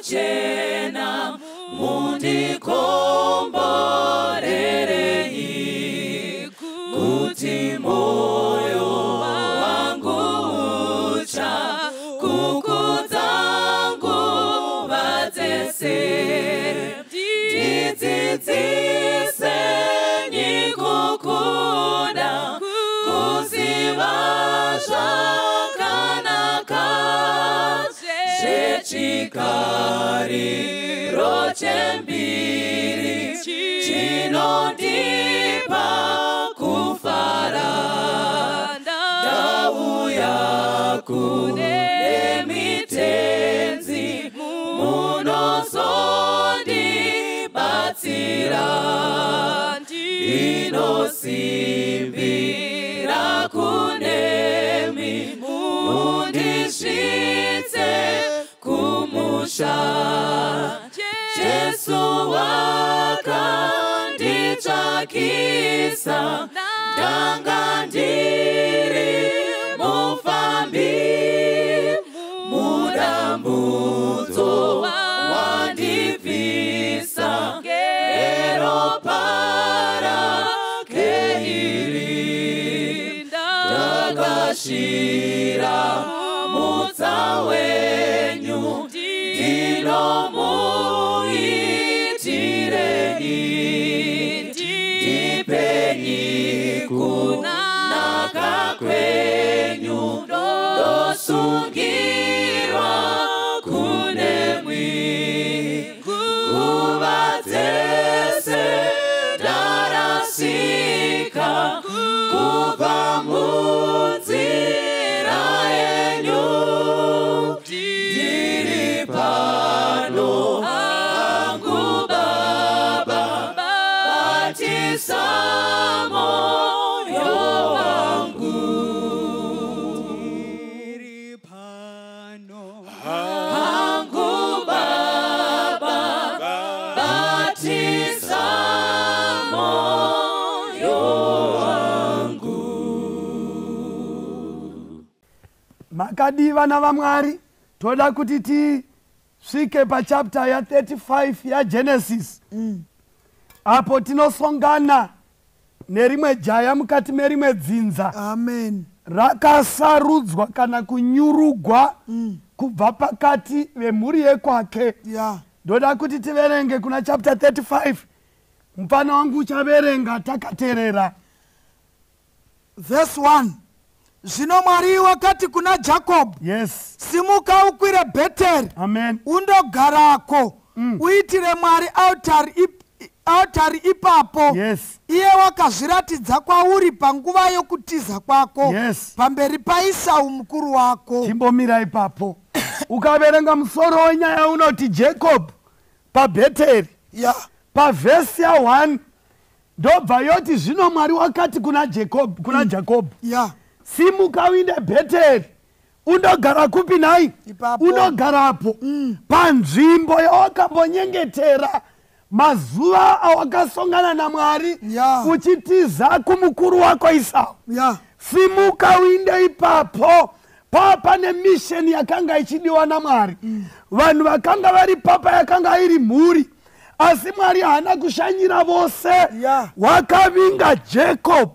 Makachena mundikomborerei kuti moyo wangu ucha kukudza nguva dzese ndidzidzisenyi kukuda kuziva zvakanaka zvechikariro chembiri chinondipa kufara ndauya kune mitenzi munozondibatsira ndinosimbira kunemi mundisvitse kumusha Jesu wakanditsvakisa ndanga ndiri mufambi mudambudzo wandibvisa neropa rake iri ndakashira mutsa wenyu ndinomuitirei ndipenyi kunaka kwenyu ndosungirwa kunemwi nguva dzese ndarasika kubva munzira yenyu ndiri pano hangu baba batisa moyo wangu Ndiri pano hangu baba batisa moyo wangu. Makadii vana vaMwari? Toda kuti tisvike pachapter ya35 yaGenesis, apo tinosongana nerimwe jaya mukati merimwe dzinza Amen. rakasarudzwa kana kunyurugwa kubva pakati vemhuri yekwake. Ndoda kuti tiverenge kuna chapter 35. Mufana wangu uchaverenga takateerera. Verse 1. Zvino Mwari wakati kuna Jakobho, simuka ukwire Bheteri, Amen. undogarako, uitire Mwari altari ipapo. Iye wakazviratidza kwauri panguva yokutiza kwako pamberi paIsau mukuru wako. Chimbomira ipapo. Ukaverenga musoro wenyaya unoti Jacob paBheteri. Pavhesi ya1 ndobva yoti, zvino Mwari wakati kuna Jacob, kuna Jacob, simuka uinde Bheteri, undogara kupi nhai? Ipapo. Unogarapo panzvimbo yawakambonyengetera mazuva awakasongana naMwari uchitiza kumukuru wako Isau. Simuka uinde ipapo. Paa pane mission yakanga ichidiwa naMwari. Vanhu vakanga vari papa yakanga iri mhuri, asi Mwari haana kushanyira vose. Wakavinga Jacob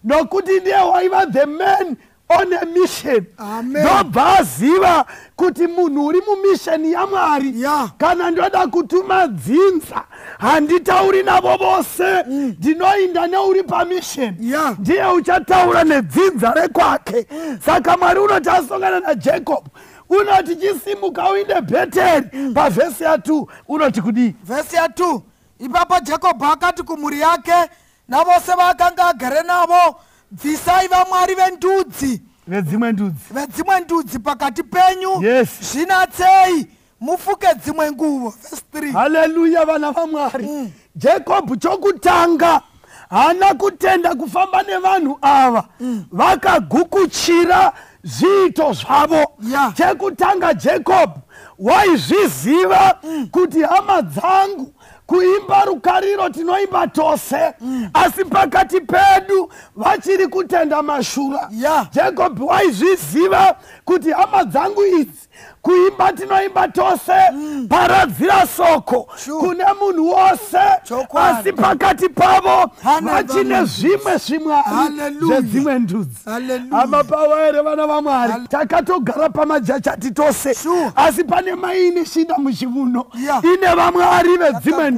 nokuti ndiye waiva the man on a mission. Amen. Ndobva aziva kuti munhu uri mumission yaMwari, kana ndoda kutuma dzinza, handitauri navo vose, ndinoinda neuri pamission. Ndiye uchataura nedzinza rekwake. Saka Mwari unoti asongana naJacob, unoti chisimuka uinde Bheteri. Pavhesi ya2 unoti kudii? Vhesi ya2. Ipapo Jakobho akati kumhuri yake navose vaakanga agere navo, bvisai vamwari vendudzi, vedzimwe ndudzi, vedzimwe ndudzi pakati penyu, zvinatsei, mufuke dzimwe nguvo. Vhesi 3. Haleluya, vana vaMwari. Jacob chokutanga haana kutenda kufamba nevanhu ava vakagukuchira zviito zvavo. Chekutanga, Jacob waizviziva kuti hama dzangu Kuimba rukariro tinoimba tose, asi pakati pedu vachiri kutenda mashura. Jacob waizviziva kuti hama dzangu idzi, kuimba tinoimba tose, paradzira soko kune munhu wose, asi pakati pavo vachine zvimwe zvimwari zvedzimwe ndudzi. Hama pavo here vana vaMwari, takatogara pamajachati tose, asi pane maine shinda muchivuno ine vamwari vedzimwe ndudzi.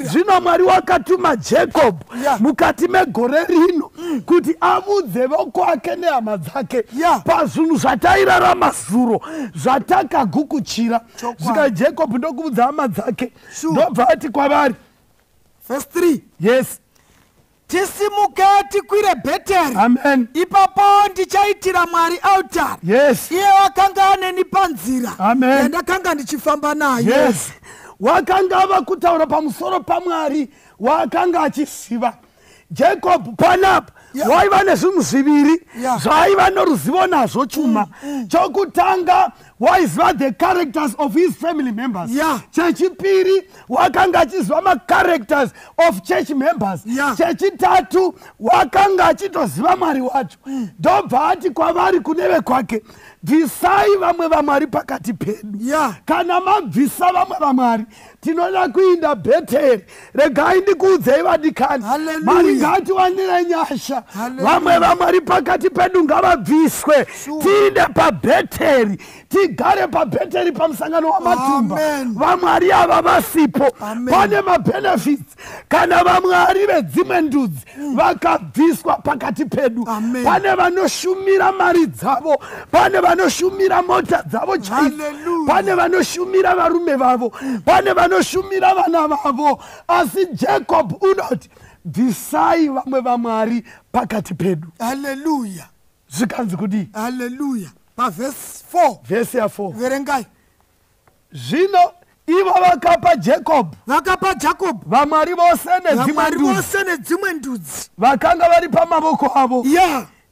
Zvino Mwari wakatuma Jacob mukati megore rino kuti avudze vokwake nehama dzake pazvinhu zvatairarama zuro zvatakagukuchira. Zvika Jacob ndokuvudza hama dzake, ndobva ati kwavari, verse 3, yes, tisimuke tikwire Bheteri. Amen. Ipapo ndichaitira Mwari altari. Yes. Iye wakanga aneni panzira yandakanga ndichifamba nayo. Yes. Wakanga ava kutaura pamusoro paMwari wakanga achiziva. Jacob panapa waiva nezvinhu zviviri zvaaiva noruzivo nazvo chuma. Chokutanga waiziva the characters of his family members. Chechipiri wakanga achiziva macharacters of church members. Chechitatu wakanga achitoziva Mwari wacho. Ndobva ati kwavari kune vekwake, bvisai vamwe vamwari pakati pedu. Kana mabvisa vamwe vamwari, tinoda kuinda Bheteri. Regai ndikuudzei vadikani, Mwari ngaatiwanire nyasha. Vamwe vamwari pakati pedu ngavabviswe, tiinde paBheteri, tigare paBheteri pamusangano wamatumba. Vamwari ava vasipo, pane mabenefits kana vamwari vedzimwe ndudzi vakabviswa pakati pedu. Pane vanoshumira mari dzavo, pane vanoshumira mota dzavo chaidzo, pane vanoshumira varume vavo, pane vanoshumira vana vavo. Asi Jacob unoti bvisai vamwe vamwari pakati pedu. Haleluya. Zvikanzi kudii? Haleluya. Pavhesi 4, vhesi ya 4, verengai. Zvino ivo vakapa Jacob, vamwari vose nedzimwe ndudzi vakanga vari pamavoko avo,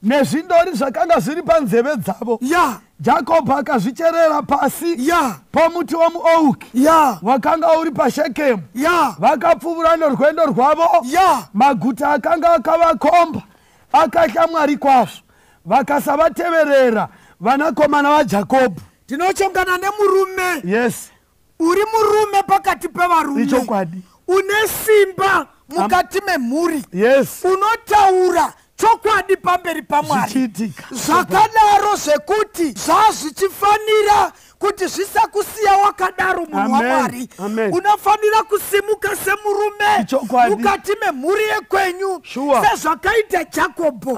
nezvindori zvakanga zviri panzeve dzavo. Jacob akazvicherera pasi pomuti womuouki wakanga uri paShekemu. Vakapfuvura norwendo rwavo. Maguta akanga akavakomba akatya Mwari kwazvo, vakasavateverera vanakomana vaJakobho. Tinochongana nemurume. Yes. Uri murume pakati pevarume. Ichokwadi. Une simba mukati memhuri. Yes. Unotaura chokwadi pamberi paMwari. Zvakadaro zvekuti zvazvichifanira kuti zvisakusiya wakadaro munhu waMwari. Unofanira kusimuka semurume mukati memhuri yekwenyu, sezvakaita Jakobho.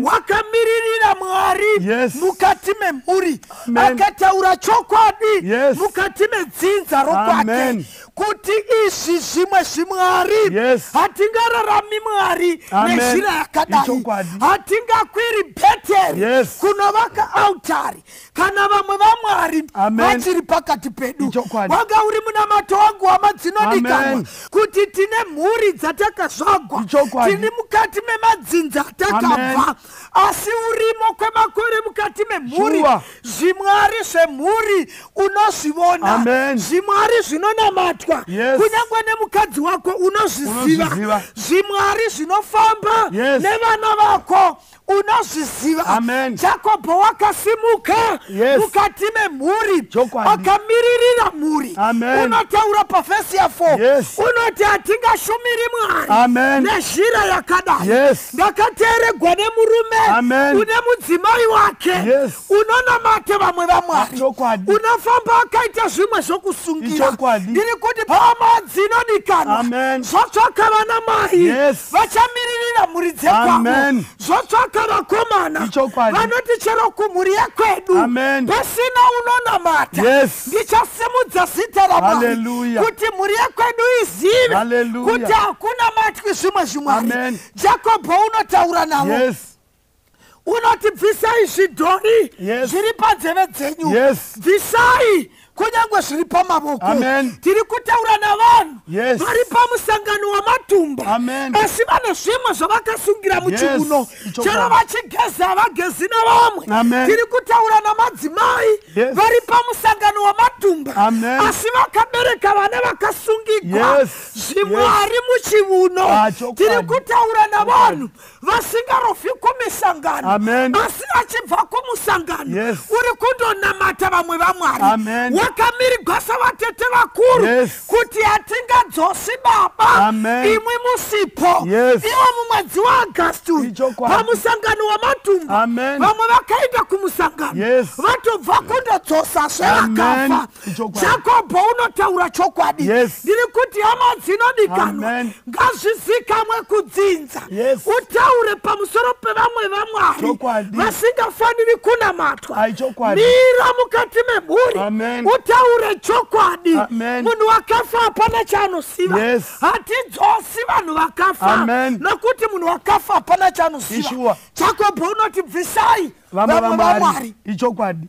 Wakamiririra Mwari mukati memhuri, akataura chokwadi mukati medzinza rokwake, kuti izvi zvimwe zvimwari hatingararami Mwari nezhira yakadai, hatingakwiri Bheteri kunovaka altari kana vamwe vamwari vachiri pakati pedu. Wanga uri munamato wangu hama dzinodikanwa, kuti tine mhuri dzatakazvagwa, tine mukati memadzinza atakabva, asi urimo kwemakore mukati memhuri. Zvimwari zvemhuri unozvivona, zvimwari zvinonamatwa kunyangwe nemukadzi wako unozviziva, zvimwari zvinofamba nevana vako unozviziva. Jakobho wakasimuka mukati memhuri, akamiririra mhuri. Unotaura pavhesi ya 4, unoti hatingashumiri Mwari nezhira yakadai. Ndakateeregwa nemurume une mudzimai wake unonamata vamwe vamwari, unofamba akaita zvimwe zvokusungira. Ndiri kuti hama dzinodikanwa, zvotsvaka vana mai vachamiririra mhuri dzekwavo, zvotsvaka vakomana vanoti chero kumhuri yekwedu pasina unonamata, ndichasimudza zita raMwari kuti mhuri yekwedu izive kuti hakuna matwi zvimwe zvimwari. Jakobho unotaura navo, unoti bvisai zvidhori zviri panzeve dzenyu, bvisai Kunyange zviri pamavoko. Amen. Tiri kutaura navanhu Yes. vari pamusangano wamatumba, Amen. asi vane zvimwe zvavakasungira muchiuno. Yes, ichokwadi. Chero vachigeza, havagezi navamwe. Amen. Tiri kutaura namadzimai Yes. vari pamusangano wamatumba, Amen. asi vakabereka vana vakasungigwa Yes. zvimwari muchiuno. Ah, chokwadi. Tiri kutaura navanhu vasingarofi kumisangano, Amen. asi vachibva kumusangano Yes. uri kundonamata vamwe vamwari, Amen. wakamirigwa savatete vakuru Yes. kuti hatingadzosi baba Amen. imwi musipo. Yes. Iwo mumwedzi waAgasti Ichokwadi. pamusangano wamatumba, Amen. vamwe vakaenda kumusangano, Yes. vatobva kundodzosa Amen. zvevakafa. Ichokwadi. Jakobho unotaura chokwadi. Yes. Ndiri kuti hama dzinodikanwa, Amen. ngazvizikamwe kudzinza, Yes. utaure pamusoro pevamwe vamwari Chokwadi. vasingafaniri kunamatwa. Ai, chokwadi. Mira mukati memhuri, Amen. utaure chokwadi. Amen. Munhu wakafa hapana chaanosiva. Yes. Hatidzosi vanhu vakafa, Amen. nokuti munhu wakafa hapana chaanosiva. Ishuwa. Jakobho unoti bvisai Vamwe vamwe vamwari. vamwari. Ichokwadi.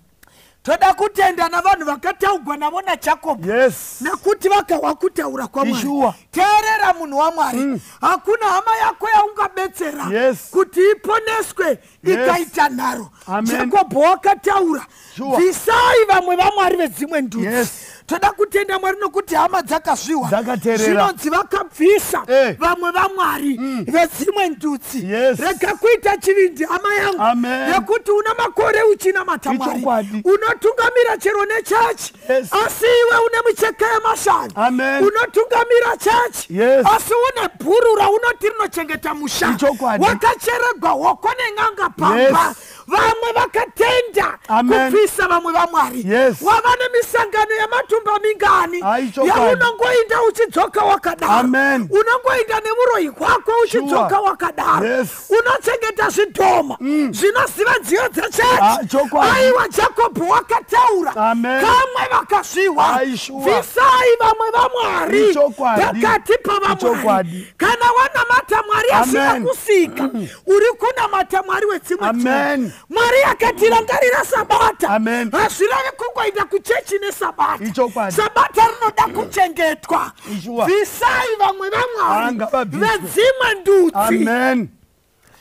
Toda kutenda navanhu vakataugwa navo naJakobho, Yes. nekuti vakahwa kutaura kwaMwari. Ishuwa. Teerera munhu waMwari, hakuna hama yako yaungabetsera Yes. kuti iponeswe Yes. ikaita nharo. Amen. Jakobho wakataura, Sure. bvisai vamwe vamwari vedzimwe ndudzi. Yes. Toda kutenda Mwari nokuti hama dzakazviwa, Dzakateerera. zvinonzi vakabvisa Eh. vamwe vamwari vedzimwe ndudzi. Yes. Rega kuita chivindi, hama yangu, Amen. nekuti una makore uchinamata Mwari, Ichokwadi. unotungamira chero nechechi, Yes. asi iwe une micheka yemashavi. Amen. Unotungamira chechi, Yes. asi une bhuru raunoti rinochengeta musha. Ichokwadi. Wakacheregwa hoko nen'anga pamba. Yes. Vamwe vakatenda Amen. kubvisa vamwe vamwari. Yes. Wava nemisangano yematumba mingani Ai, chokwadi. yaunongoinda uchidzoka wakadaro. Amen. Unongoinda nemuroyi hwako uchidzoka Sure. wakadaro. Yes. Unochengeta zvidhoma zvinoziva nziyo Ah, dzechechi. chokwadi. Aiwa, Jakobho wakataura, Amen. kamwe vakazviwa, Ai, sure. bvisai vamwe vamwari Ichokwadi. pakati pavamwari. Ichokwadi. Kana wanamata Mwari asina Amen. kusika, uri kunamata mwari wedzimwe Amen. ndudzi. Mwari akatirangarira sabata. Amen. Hazvirevi kungoenda kuchechi nesabata. Ichokwadi. Sabata rinoda kuchengetwa. Ishuwa. Bvisai vamwe vamwari Ngavabviswe. vedzimwe ndudzi. Amen.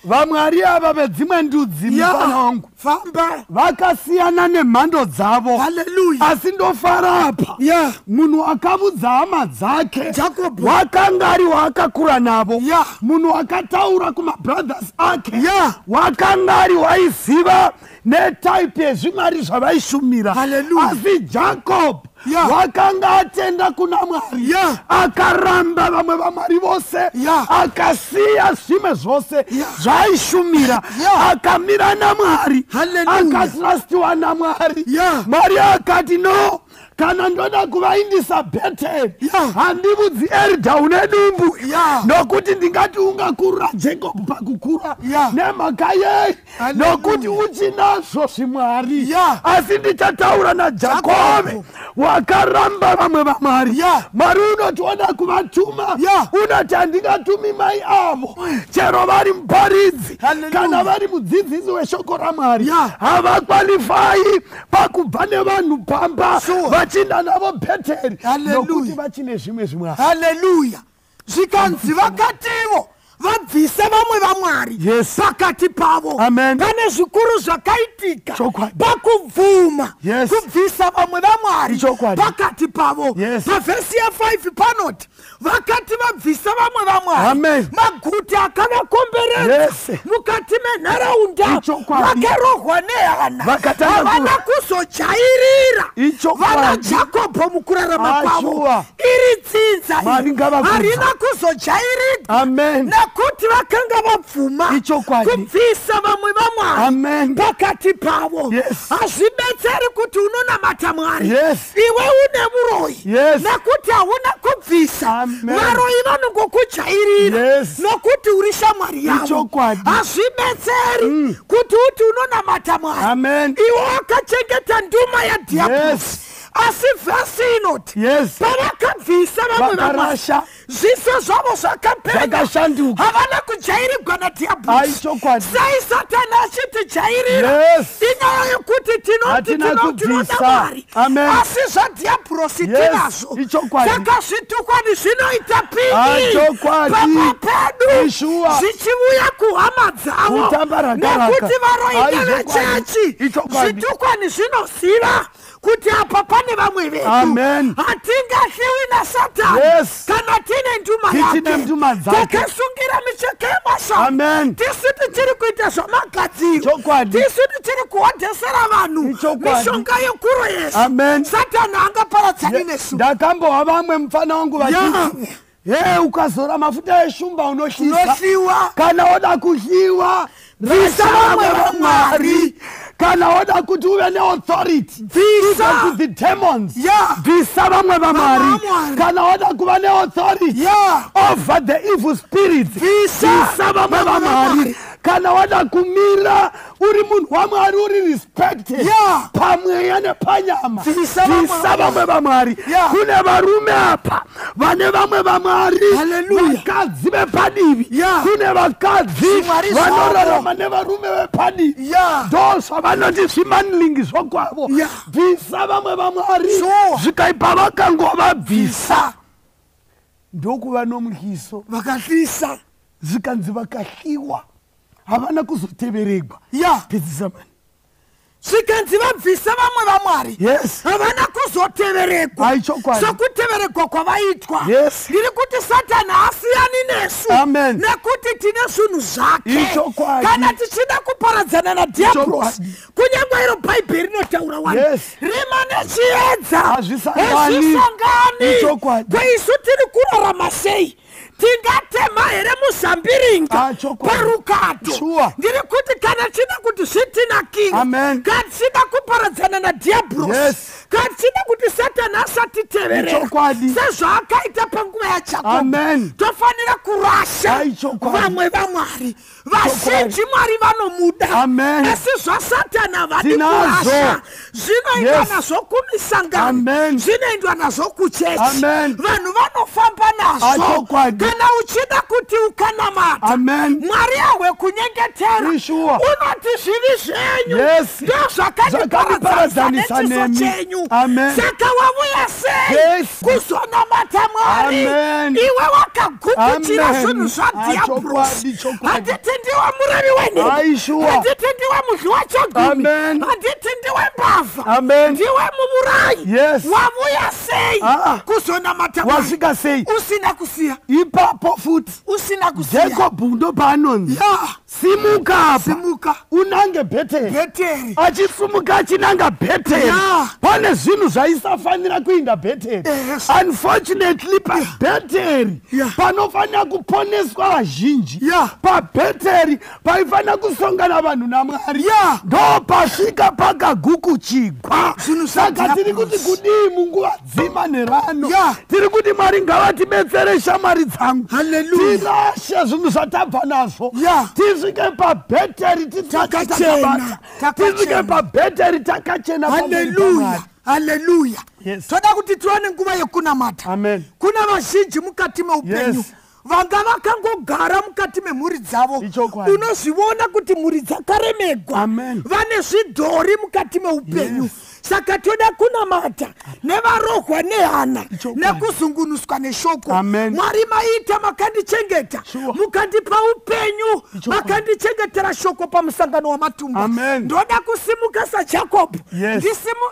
Vamwari ava vedzimwe ndudzi, mufana wangu, Famba. vakasiyana nemhando dzavo. Haleluya. Asi ndofara apa, Yeah. munhu akavudza hama dzake Jakobho. wakanga ari waakakura navo. Yeah. Munhu akataura kumabrothers ake Yeah. wakanga ari waiziva netaipi yezvimwari zvavaishumira. Hallelujah. Asi Jacob Yeah. wakanga atenda kuna Mwari, Yeah. akaramba vamwe vamwari vose, Yeah. akasiya zvimwe zvose Yeah. zvaishumira, Yeah. akamira naMwari, Hallelujah. akatrustiwa naMwari. Yeah. Mwari akati, no, kana ndoda kuvaindisa Bheteri, Yeah. handivudzi erida une dumbu, Yeah. nokuti ndingati ungakurira Jacob pakukura Yeah. nemhaka yei? Hallelujah. Nokuti uchinazvo zvimwari. Yeah. Asi ndichataura naJakove Jacob. wakaramba vamwe vamwari. Yeah. Mwari unoti wada kuvatuma, Yeah. unoti handingatumi mai avo, chero vari muparidzi Hallelujah. kana vari mudzidzisi weshoko raMwari, Yeah. havakwalifai pakubva nevanhu pamba Sure. vachinda navo Bheteri, Hallelujah. nokuti vachine zvimwe zvimwari. Haleluya. Zvikanzi vakativo vabvise vamwe vamwari Yes. pakati pavo. Amen. Pane zvikuru zvakaitika Chokwadi. pakubvuma Yes. kubvisa vamwe vamwari Ichokwadi. pakati pavo. Yes. Pavhesi ya5 panoti vakati vabvisa vamwe vamwari, Amen. maguta akavakomberedza Yes. mukati menharaunda Ichokwadi. vakarohwa nehana, Vakatanga havana kuzojairira Ichokwadi. vana Jakobho mukurarama Ah, kwavo. sure. Iri tsinza Mwari iri ngavakudza. harina kuzojairigwa Amen. nekuti vakanga vabvuma Ichokwadi. kubvisa vamwe vamwari Amen. pakati pavo. Yes. Hazvibetseri kuti unonamata Mwari, Yes. iwe une muroyi, Yes. nekuti hauna kubvisa. Amen. Varoyi vanongokujairira Yes. nokuti uri shamwari yavo. Ichokwadi. Hazvibetseri kuti uti unonamata Mwari, Amen. iwe wakachengeta nduma yadhiabhurosi. Yes. Asi vhesi inoti Yes. pavakabvisa vamwe vamwari Vakarasha. Zviso zvavo zvakapenya. Zvakashanduka. Havana kujairigwa nadhiabhurosi. Ai, chokwadi. Sei Satani achitijairira? Yes. Inyaya yekuti tinoti Hatina tinoda kubvisa. Mwari. Amen. Asi zvadhiabhurosi Yes, tinazvo. ichokwadi. Saka zvitukwani zvinoita Ah, chokwadi. papa pedu Ishuwa. zvichiuya kuhama dzavo Kutamba rakaraka. nekuti varoita Ai, zvokwadi. vechechi. Ichokwadi. Zvitukwani zvinoziva kuti apa pane vamwe vedu. Amen. Hatingahliwi nasatani Yes. kana tine nduma Tichine yake. nduma dzake. Takasungira micheka yemashango. Amen. Tisu tichiri kuita zvamagadziro. Chokwadi. Tisu tichiri kuhodhesera vanhu Ichokwadi. mishonga yekuroyesa. Amen. Satani angaparadzani nesu. Ndakambowa vamwe mufana wangu vachiti he ukazora mafuta eshumba unohlisa. Unohliwa. Kana woda kuhliwa, Bvisa bvisa vamwe vamwe vamwari. vamwari. Kana woda kuti uve neauthority Bvisa. even to the demons, Yeah. bvisa vamwe vamwari. Vamwari. Kana woda kuva neauthority Yeah. over the evil spirits, Bvisa bvisa vamwe vamwe vamwari. vamwari. Kana wada kumira uri munhu wamwari uri respected Yeah. pamweya nepanyama, Bvisa vamwe bvisa vamwe vamwari. Yeah. Kune varume apa vane vamwe vamwari, Hallelujah. vakadzi vepadivi. Yeah. Kune vakadzi Zvimwari zvavo. vanorarama nevarume vepadivi. Yeah. Ndo zvavanoti zvimanlingi zvokwavo. Yeah. Bvisa vamwe vamwari. Sure. Zvikaipa vakangovabvisa, ndokuva nomudyiso. Vakahlisa. Zvikanzi vakahliwa, havana kuzoteveregwa. Ya. Pedzisa mani. Zvikanzi vabvisa vamwe vamwari, Yes. havana kuzoteveregwa Ai, chokwadi. sokuteveregwa kwavaitwa. Yes. Ndiri kuti Satani haasiyani nesu. Amen. Nekuti tine zvinhu zvake. Ichokwadi. Kana tichida kuparadzana nadhiabhurosi, Ichokwadi. kunyange iro Bhaibheri rinotaura wani, Yes. rima nechiedza Hazvisangani. hazvisangani. Ichokwadi. Kweisu tiri kurarama sei? Tingatema here muzambiringa Ah, chokwadi. parukato? Sure. Ndiri kuti kana chida kuti zvitinakire, Amen. kana tichida kuparadzana nadhiabhurosi, Yes. kana tichida kuti Satani asatiteverera Ichokwadi. sezvaakaita panguva yaJakobho, Amen. tofanira kurasha Ai, chokwadi. vamwe vamwari. Vazhinji Mwari vanomuda, Amen. asi zvasatani havadi Tinazvo. kurasha. Zvinoendwa Yes. nazvo kumisangano, Amen. zvinoendwa nazvo kuchechi, Amen. vanhu vanofamba Ah, nazvo. chokwadi. Kana uchida kuti ukanamata Amen. Mwari awe kunyengetera, Ishuwa. unoti zvivi zvenyu Yes. ndo zvakaniparadzanisa Zvakaniparadzanisa nechiso nemi. chenyu. Amen. Saka wavuya sei Yes. kuzonamata Mwari Amen. iwe wakagukuchira Amen. zvinhu zvadhiabhurosi? Ah, chokwadi, chokwadi. Handiti ndiwe murevi wenhema? Ai, shuwa. Handiti ndiwe mudyi wachegumi? Amen. Handiti ndiwe mbavha? Amen. Ndiwe muvurayi? Yes. Wavuya sei Ah. kuzonamata Mwari Wasvika sei? usina kusiya? Ipapo futi Usina kusiya. Jakobho ndopaanonzi Ya. simuka apa, Simuka. unange Bheteri. Bheteri. Achisumuka achinanga Bheteri, Ya. pane zvinhu zvaisafanira kuinda Bheteri. Yes. Unfortunately, pabheteri Yeah. panofanira kuponeswa vazhinji, Yeah. pabheteri paifanira kusongana vanhu naMwari, Yeah. ndo pasvika pakagukuchigwa. Zvinhu Saka tiri kuti zvadhiabhorosi. kudii munguva dzima nerano? Yeah. Tiri kuti Mwari ngavatibetsere, shamwari dzangu. Hallelujah. Tirashe zvinhu zvatabva nazvo, Yeah. tisvike pabheteri Takachena. tisakabata, tisvike pabheteri takachena pamberi Haleluya. paMwari. Haleluya. Yes. Toda kuti tiwane nguva yekunamata. Amen. Kuna vazhinji mukati meupenyu Yes. vanga vakangogara mukati memhuri dzavo. Ichokwadi. Unozviona kuti mhuri dzakaremegwa, Amen. vane zvidhori mukati meupenyu. Yes. Saka toda kunamata nevarohwa nehana Ichokwadi. nekuzungunuswa neshoko. Amen. Mwari maita makandichengeta, Sure. mukandipa upenyu, Ichokwadi. makandichengetera shoko pamusangano wamatumba. Amen. Ndoda kusimuka saJakobho, Yes.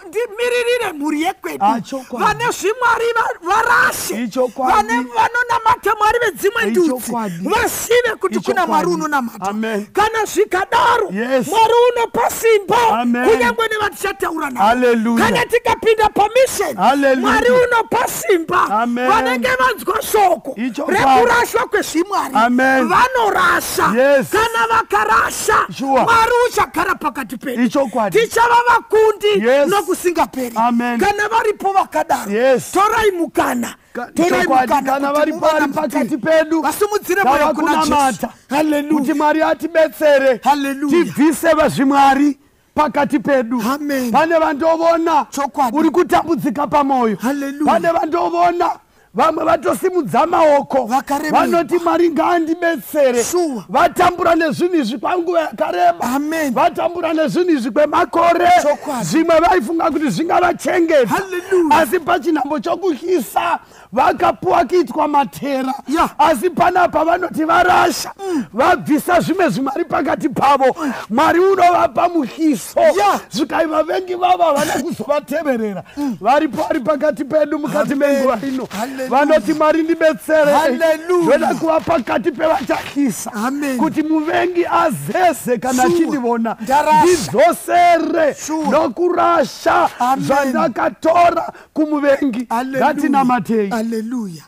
ndimiririre mhuri yekwedu. Ah, chokwadi. Vane zvimwari varashe. Ichokwadi. Vane vanonamata mwari vedzimwe ndudzi Ichokwadi. vazive kuti kuna Ichokwadi. Mwari unonamata. Amen. Kana zvikadaro, Yes. Mwari unopa simba Amen. kunyange nevatichataura navo. Hallelujah. Kana tikapinda pamisheni, Hallelujah. Mwari unopa simba. Amen. Vanenge vanzwa shoko Ichokwadi. rekurashwa kwezvimwari Amen. vanorasha. Yes. Kana vakarasha, Sure. Mwari uchagara pakati pedu. Ichokwadi. Tichava vakundi Yes. nokusingaperi. Amen. Kana varipo vakadaro, Yes. torai mukana. Torai Chokwadi, mukana kana kuti varipo vari muvanamatire. pakati pedu, Vasimudzire mwoyo tava kuna Jesu. kunamata kuti Haleluya. Mwari atibetsere, Hallelujah. tibvise vazvimwari pakati pedu. Amen. Pane vandovona Chokwadi. uri kutambudzika pamwoyo. Hallelujah. Pane vandovona Vamwe vatosimudza maoko, Vakaremerwa. vanoti Mwari ngaandibetsere. Sure. Vatambura nezvinhu izvi kwanguva yakareba. Amen. Vatambura nezvinhu izvi kwemakore. Chokwadi. Zvimwe vaifunga kuti zvingavachengeta, Hallelujah. asi pachinhambo chokuhlisa vakapuwa kuitwa matera. Yeah. Asi panapa vanoti varasha, vabvisa zvimwe zvimwari pakati pavo, Mwari unovapa muhliso. Yeah. Zvikai vavengi vavo havana kuzovateverera. Varipo vari pakati pedu mukati Amen. menguva ino, Hallelujah. vanoti Mwari ndibetsere, Hallelujah. ndoda kuva pakati pevachahlisa, Amen. kuti muvengi azeze kana Sure. achindivona, Ndarasha. ndidzosere Sure. nokurasha Amen. zvandakatora kumuvengi. Hallelujah. Ngatinamatei. Hallelujah.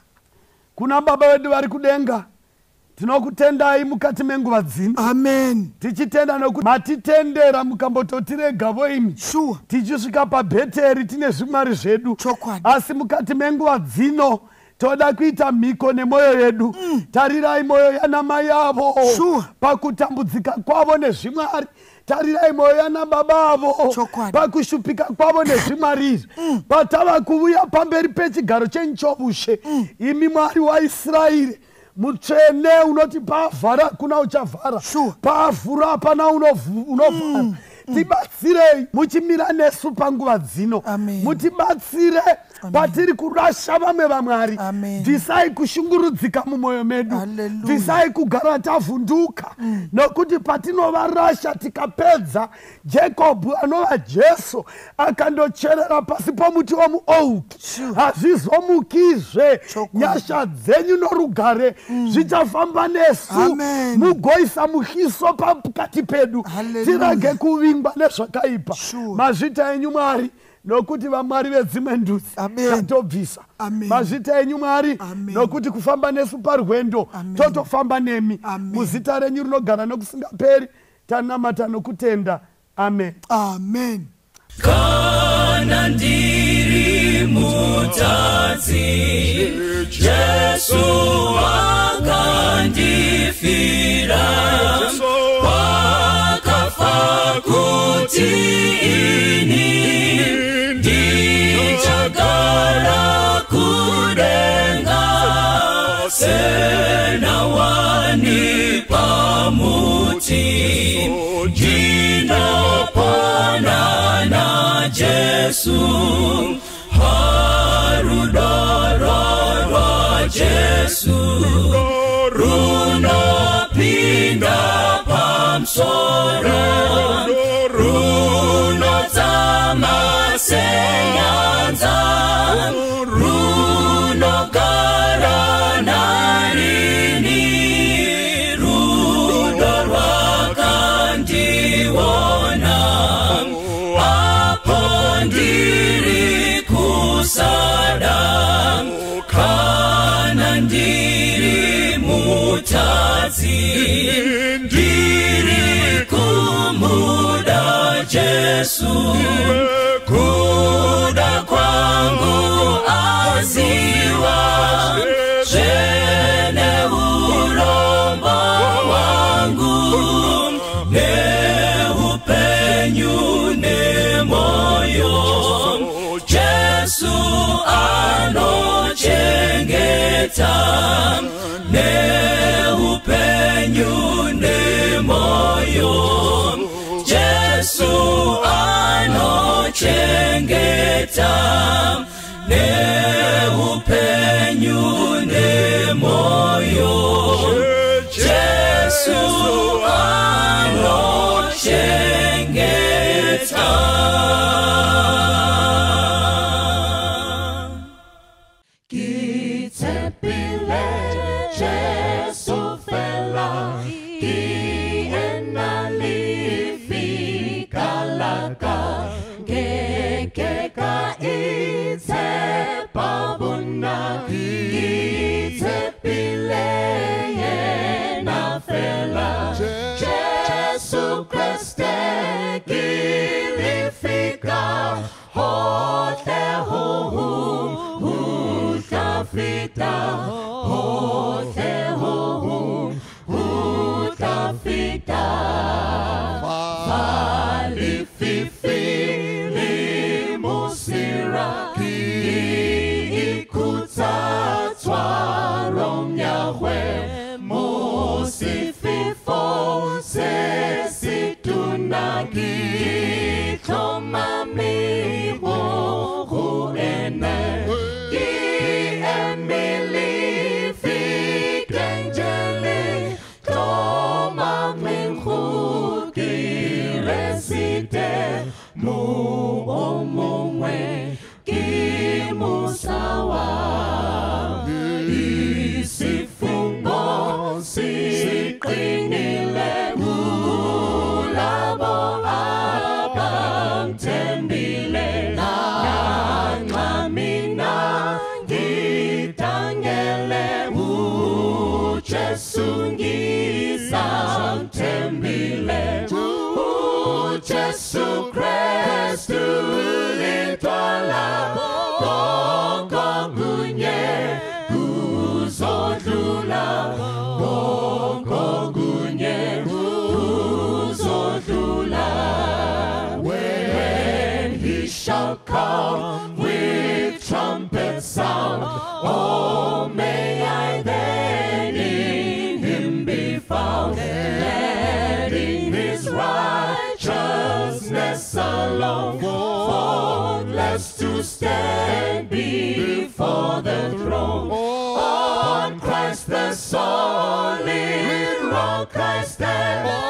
Kuna Baba vedu vari kudenga, tinokutendai mukati menguva dzino, Amen. tichitenda nokuti matitendera mukambototiregavo imi Sure. tichisvika pabheteri tine zvimwari zvedu. Chokwadi. Asi mukati menguva dzino toda kuita mhiko nemwoyo yedu. Tarirai mwoyo yanamai avo Sure. pakutambudzika kwavo nezvimwari. Tarirai mwoyo yanababa avo Chokwadi. pakushupika kwavo nezvimwari izvi. Patava kuuya pamberi pechigaro chenyu chovushe, imi Mwari waIsraeri mutsvene, unoti paavhara hakuna uchavhara, Sure. paavhura hapana unovhara. Tibatsirei muchimira nesu panguva dzino. Amen. Mutibatsire patiri kurasha vamwe vamwari. Amen. Bvisai kushungurudzika mumwoyo medu. Hallelujah. Bvisai kugara tavhunduka, nokuti patinovarasha tikapedza, Jakobhu anova Jesu akandocherera pasi pomuti womuouki, Sure. hazvizomukizve. Chokwadi. Nyasha dzenyu norugare zvichafamba nesu. Amen. Mugoisa muhliso pakati pedu, Hallelujah. tirege kuvingwa nezvakaipa. Sure. Mazvita enyu Mwari, nokuti vamwari vedzimwe ndudzi Amen. tatobvisa. Amen. Mazvita enyu Mwari, Amen. nokuti kufamba nesu parwendo, Amen. totofamba nemi. Amen. Muzita renyu rinogara nokusingaperi tanamata nokutenda, amen. Amen. Kana ndiri mutadzi, Jesu akandifira, wakafa kuti ini ndichagara kudenga, senawani pamuti ndinopona na Jesu, harudoro rwa Jesu runopinda pamusoro, runodzama senyanza, runogara narini, rudo rwakandiona apo ndiri kusada, kana ndiri mutadzi, ndiri kumuda Jesu, kuda kwangu aziwa, zvene urombo hwangu, neupenyu nemoyo, Jesu anochengeta, neupenyu nemoyo, Jesu anochengeta, neupenyu nemoyo, Jesu anochengeta. Ke tshepile Jesu fela, ke ena lefika la ka, ke ke ka itshepa bonna, ke tshepile yena fela. Jesu Kreste ke lefika, hohle ho hong ho tla feta, hohle ho hong ho tla feta. Fa lefifi le mosira, ke ikhutsa. Jesu ngisamthembile, uJesu Kristu lidwala, konke okunye kuzodlula, konke okunye kuzodlula. When he shall come with trumpet sound, oh, may I then in him be found, and in his righteousness alone, faultless to stand before the throne. On Christ the solid rock I stand.